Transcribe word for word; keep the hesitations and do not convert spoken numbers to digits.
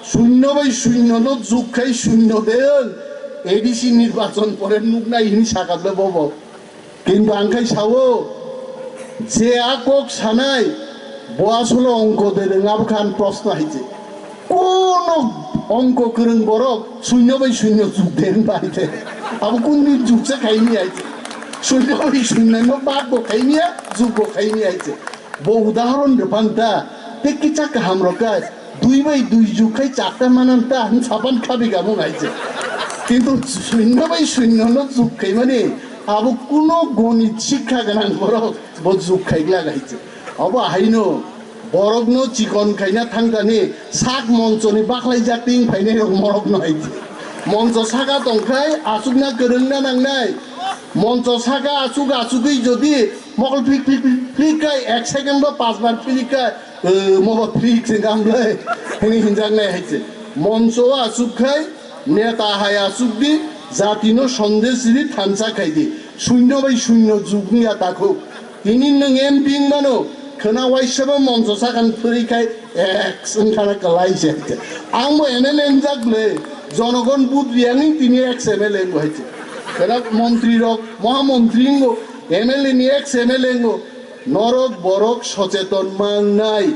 Shunno bai shunno no jug khai shunno de wng, A D C nirbachon pore nuknai hini sakable bobo. Kintu ang khai sao, je a kok sanai, bo asole ongko de rwng abo khan proshno hai se. Kono ongko kwrwng borok shunno bai shunno jug de wng bai de. Abo kun din jug se khai ni hai se. Shunno bai shunno no bak bo khai ni ya, jug bo khai ni hai se. Bo udahoron rwphan ta, tei kisa kaham rok khe dui bai dui jug khai charta manan ta hwn sapan khabi gamung hai se. Kintu shunno bai shunno no jug khaimani abo kuno gonit shikha gwnang borok bo jug khai glak hai se. Abo haino borokno chikon khaina thangtani sak monchoni bakhlaijak ting phainai rok morokno hai se. Moncho saka tongkhai achukna kwrwngna nangnai. Moncho saka achuk achugwi jodi mokol phlik phlik phlik phlik khai ek second bo pas bar phlik khai, eh, mobo phlik se gamlai hini hinjaknai hai se. Moncho achuk khai neta hai achuk di, jatino sondesh ri thansa khai di. Shunno bai shunno jug wngya takhuk. Tini nwng M P wngmano, khwna waisaba moncho sakhan phwrwi khai ex wngkhana kwlai se hai se. Ang bo M L A wngjak le, jonogon but riyangwi tini ex M L A wngo hai se. Khwna montri rok, mohamontri wngo, M L A ni ex M L A wngo. Norok borok socheton mangnai.